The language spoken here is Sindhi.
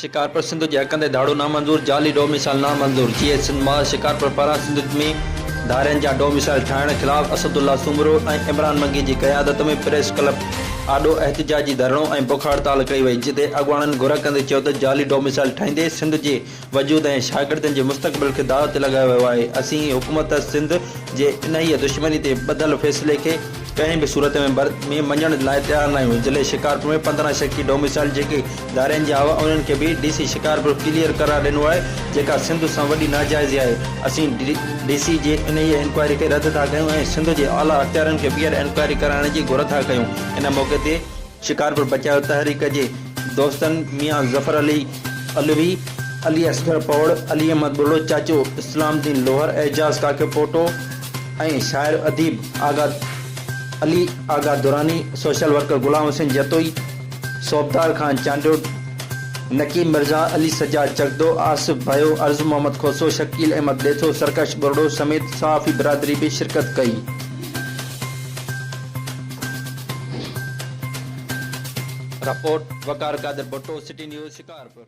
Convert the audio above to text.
شڪارپور، سنڌ جي حقن تي ڌاڙو نامنظور، جعلي ڊوميسائل نامنظور، جيئي سنڌ مارچ شڪارپور پاران سنڌ ۾ ڌارين جا ڊوميسائل ٺاهڻ خلاف اسدالله سومرو ۽ عمران منگي جي قيادت ۾ پريس ڪلب آڏو احتجاجي ڌرڻو ۽ بک هڙتال ڪئي وئي جتي اڳواڻن گهر ڪندي چيو ته جعلي ڊوميسائل ٺاهيندي سنڌ جي وجود ۽ شاگردن جي مستقبل کي داء تي لڳايو ويو آهي اسين حڪومت سنڌ جي انهيء دشمني تي ٻڌل فيصلي کي ڪنهن به صورت ۾ ۾ مڃڻ لاء تيار ناهيون ضلعي شڪارپور ۾ 15 شڪي ڊوميسائل جيڪي ڌارين جا هئا انهن کي به ڊي سي شڪارپور ڪليئر قرار ڏنو آهي جيڪا سنڌ سان وڏي ناجائزي آهي اسين ڊي سي جي انهيء انڪوائري کي رد ٿا ڪيون ۽ سنڌ جي اعليٰ اختيارين کي ٻيهر انڪوائري ڪرائڻ جي گهر ٿا ڪيون ان موقعي تي شڪارپور بچايو تحريڪ جي دوستن ميان ظفر علي علوي، علي اصغر پوڙ، علي احمد ٻرڙو، چاچو اسلام الدين لوهر، اعجاز ڪاڪيپوٽو ۽ شاعر اديب آغا علي آغا دراني، سوشل ورڪر غلام حسين جتوئي، صوبدار خان چانڊيو، نقيب مرزا، علي سجاد چغدو، آصف ڀيو، عرض محمد کوسو، شڪيل احمد ڏيٿو، سرڪش ٻرڙو سميت صحافي برادري به شرڪت ڪئي. Report, Waqar Qadir Bhutto, city news, Shikarpur.